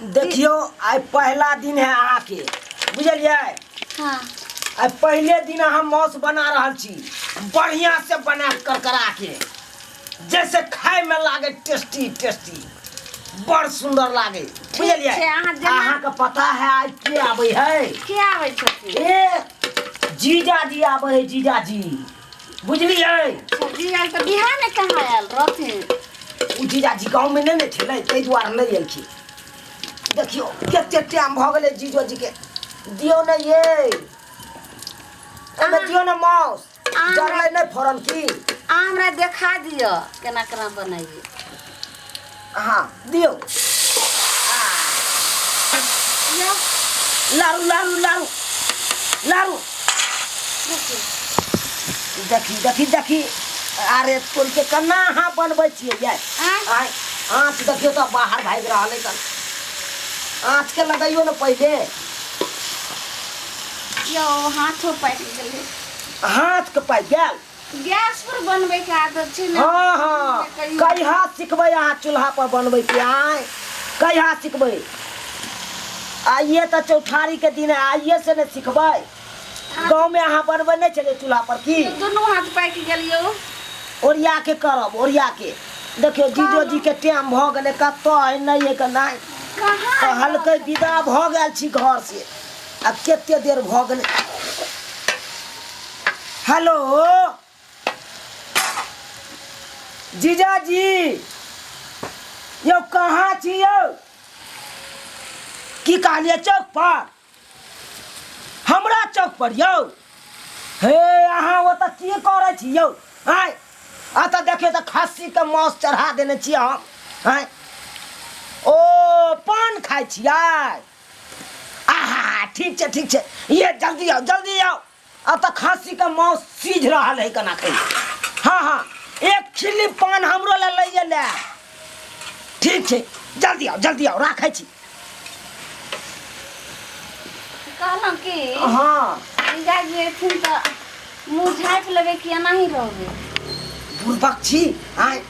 देखियौ, आइ पहला दिन है अहाँके, बुझलियै? हाँ। आइ पहिले दिन अहाँ मांस बना रहल छी, बढ़िया से बना करकरा के, जैसे खाय में लागे टेस्टी टेस्टी, बड़ सुंदर लागे, बुझलियै? छै, अहाँ जेना- अहाँके पता है आइ के आबै है? के आबै छथिन? ए जीजाजी आबै है, जीजाजी, बुझलियै? अच्छा, जीजाजी तऽ बिहारमे कहाँ आयल रहथिन? ओ जीजाजी गाँवमे नहि ने छलै, ताहि दुआरे नहि एलखिन। देखियौ कते टाइम भऽ गेलै जीजोजीके। दियौ ने ये, एहिमे दियौ ने माउस। जरलै नहि फोरन की? अहाँ हमरा देखा दिअ केना केना बनैयै। हँ, दियौ। लारू लारू लारू लारू। देखी देखी देखी, अरे तोल के केना अहाँ बनबै छियै ये? आँय, आँच देखियौ तऽ बाहर भागि रहल है। कन आँचके लगैयौ ने पहिले। यौ, हाथो पाकि गेलै। हाथके पाकि गेल? गैस पर बनबै के आदत छै ने। हाँ हाँ, कहिया सिखबै अहाँ चूल्हा पर बनबै के? आँय, कहिया सिखबै? आइए तऽ चौठारी के दिन है, आइए से ने सिखबै। गाँव में अहाँ बनबै नहि छलियै चूल्हा पर की? दुनू हाथ पाकि गेल यौ। ओरिया के करब, ओरिया के। देखियौ, जीजो जी के टाइम भऽ गेलै, कतऽ है, नहि है के नहि। कहाँ? कहलकै विदा भऽ गेल छी घर से, आ कते देर भऽ गेलै। हेलो जीजाजी यौ, कहाँ छी यौ? की कहलियै? चौक पर? हमरा चौक पर यौ? हे, अहाँ ओतऽ की करै छी यौ? आँय, एतऽ देखियौ तऽ खस्सीके मांस चढ़ा देने छियै हम। आँय, ओ पान खाइ छियै? आहा, ठीक छै, ठीक छै। ये जल्दी आउ, जल्दी आउ, एतऽ खस्सीके मांस सीझ रहल है केना खै। हाँ हाँ, एक खिल्ली पान हमरो लए लैए ले। ठीक छै, जल्दी आउ, जल्दी आउ, राखै छी। कहलहुँ कि हाँ। जीजाजी एथिन तऽ मुँह झाँपि लेबै कि एनाही रहबै? बुड़बक छी आँय,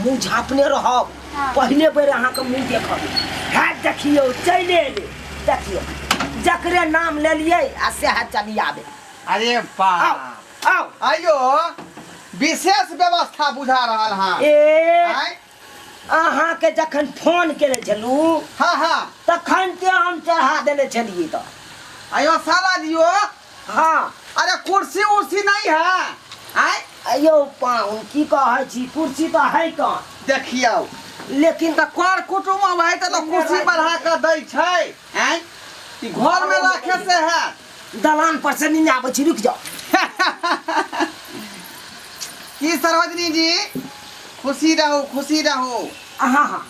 मुँह झाँपने रहब। हाँ। पहिले बेर अहाँके मुँह देखब है। देखियौ, चलि एलै। देखियौ, जकरे नाम लेलियै आ सएह चलि आबे। अरे आउ। बाप। आउ। आइयो विशेष व्यवस्था बुझा रहल हँ। ए। आँय? अहाँके जखन फोन केने छलहुँ हाँ हाँ तखन ते हम चढ़ा देने छलियै तऽ। आयो साला दियो। हाँ। अरे कुर्सी उर्सी नहीं है? आय? अयो पाहुन, की कहै छी, कुर्सी तऽ है कहाँ। देखियौ। लेकिन तऽ कर कुटुम्ब अबै तऽ लोक कुर्सी बढ़ा कऽ दै छै। आँय, ई घर में राखे से है। दलान पर से नहीं आबै छी, रुकि जाओ। की सरोजनी जी, खुशी रहू, खुशी रहू। हाँ हाँ,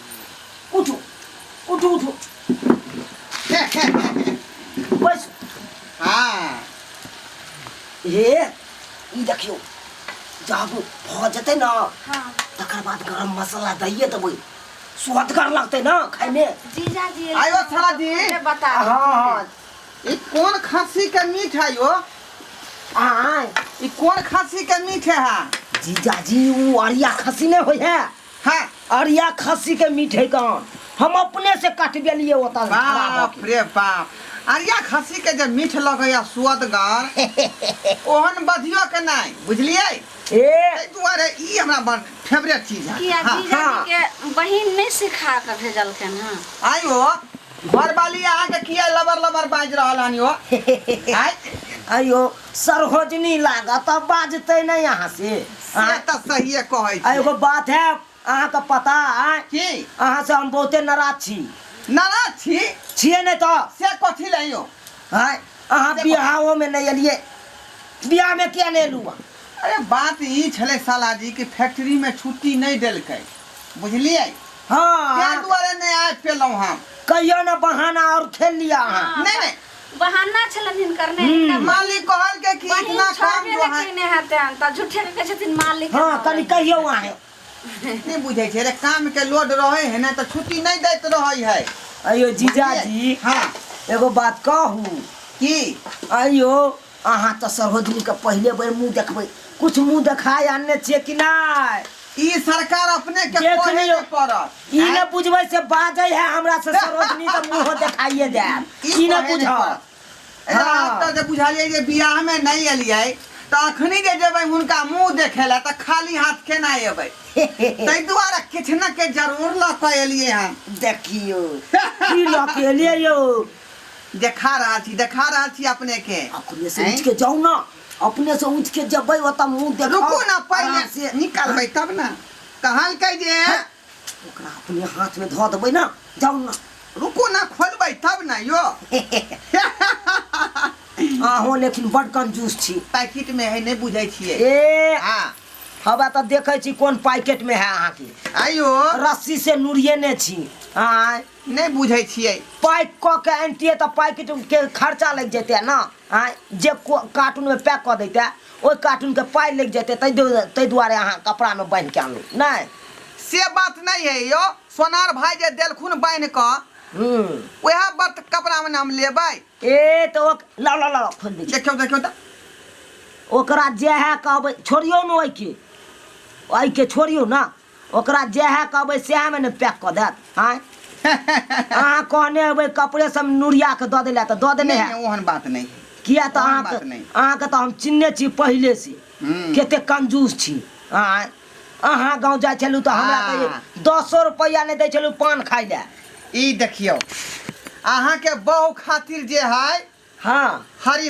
उठू उठू उठू, बैसू। हे, ई देखियौ, जब भऽ जेतै ने तकर बाद गरम मसाला दैए देबै, सुअदगर लगतै ने खाइमे। जीजाजी। आयो साला जी। बता। हाँ हाँ। ई कोन खस्सी के मीट है यो? आय? ई कोन खस्सी के मीट है? हा? जीजाजी, उ अरिया खस्सी नहि होइ है? हाँ। अरिया खस्सी के मीट है कौन, हम अपने से कटबेलिए ओतऽ खड़ा भऽ बाप के। रे बाप, अरिया खस्सी के जे मीठ लगैया सुअदगर, ओहन बधियो के नहि, बुझलियै? ए। ताहि दुआरे ई हमरा बड़ फेवरेट चीज है। किया? हाँ। जीजाजी हाँ। के बहिन नहि सिखा कऽ भेजलखिन हँ? आइयो घरवाली अहाँके किया लबर लबर बाजि रहल हन यो? आँय? अयो सरोजनी लागत, अब बाजतै नहि अहाँ से? से तऽ सहिए कहै आ छी। एगो बात है अहाँके पता? आँय? की? अहाँ से हम बहुते नाराज छी। नाराज छी? छियै नहि तऽ? से कथी लए यौ? आँय, अहाँ बियाहोमे नहि एलियै, बियाहमे किया नहि एलू अहाँ? अरे बात ई छलै साला जी कि फैक्ट्री में छुट्टी नहीं देलकै, बुझलियै? हाँ। ताहि दुआरे नहि आबि पेलहुँ हम। कहियो ने बहाना और खेल लिया अहाँ। नहीं नहीं। बहाना छलनि हिनकर नहि हिनकर। मालिक कहलकै कि बहिन इतना काम छोड़बे जो नहि है केने हेतनि तऽ झूठे के कहै छथिन मालिक। हाँ, कनि कहियौ अहाँ। नहि बुझै छै रे, काम के लोड रहै है ने तऽ छुट्टी नहि दैत रहै है। अयो जीजाजी। हाँ। एगो बात कहू? की? अयो अहाँ तऽ सरोजनी के पहिले बेर मुँह देखबै, कुछ मुँह देखाय आनने छियै कि नहि? ई सरकार अपने के देख कहे लियौ। के पड़त ई ने बुझबै से बाजै है हमरा से सरोजनी तऽ मुँह देखाइए जायत ई ने कहे बुझत पड़त। एकरा हाँ। आब तऽ जे बुझलियै जे बियाह में नहि एलियै तऽ अखनी जे जेबै हुनका मुँह देखे लए तऽ खाली हाथ केना एबै ताहि दुआरे किछु ने किछु जरूर लऽ कऽ एलियै हन देखियौ की लऽ के एलियै यौ देखा रहल छी देखा रहल छी अपने के अपने से उठ के जाउ ना अपने से उठ के जबै ओतऽ मुँह देखाउ रुकू ना आराम पहिले से निकलबै तब ना कहलकै जे ओकरा अपने हाथ में धऽ देबै ना जाउ ना रुकू ना खोलबै तब ना यो अहूँ लेकिन बड कंजूस छी पैकेट में है नहीं बुझै छियै ए हाँ हवा तऽ देखै छी कोन पैकेट में है अहाँके आइयो रस्सी से नुरियेने छी आँय नहि बुझै छियै पैक कऽ के आनितियै तऽ पैकेटके खर्चा लागि जैतै ने आँय जे कार्टूनमे पैक कऽ दैतै ओहि कार्टूनके पाइ लागि जैतै ताहि दुआरे अहाँ कपड़ामे बान्हि कऽ आनलहुँ नहि से बात नहि है यौ सोनार भाई जे देलखुन बान्हि कऽ हूँ वएह बात कपड़ामे ने हम लेबै ए तऽ ओ लाउ लाउ लाउ खोलि दै छी देखियौ देखियौ तऽ ओकरा जएह कहबै छोड़ियौ ने ओहिके ओहिके छोड़ियौ ने ओकरा जएह कहबै सएहमे ने पैक कऽ देत आँय अहाँ कहने हेबै कपड़े सब नुरिया कऽ दऽ देला तऽ दऽ देने नहि है नहि, ओहन बात नहि है किया तऽ ओहन बात अहाँके नहि। अहाँके तऽ हम चिन्हने छी पहिले से कते कंजूस छी आँय अहाँ गाँव जाइ छलहुँ तऽ हमरा हाँ। कहियो दसो रुपैआ नहि दै छलहुँ पान खाइ लए ई देखियौ अहाँके बहु खातिर जे है हाँ हरी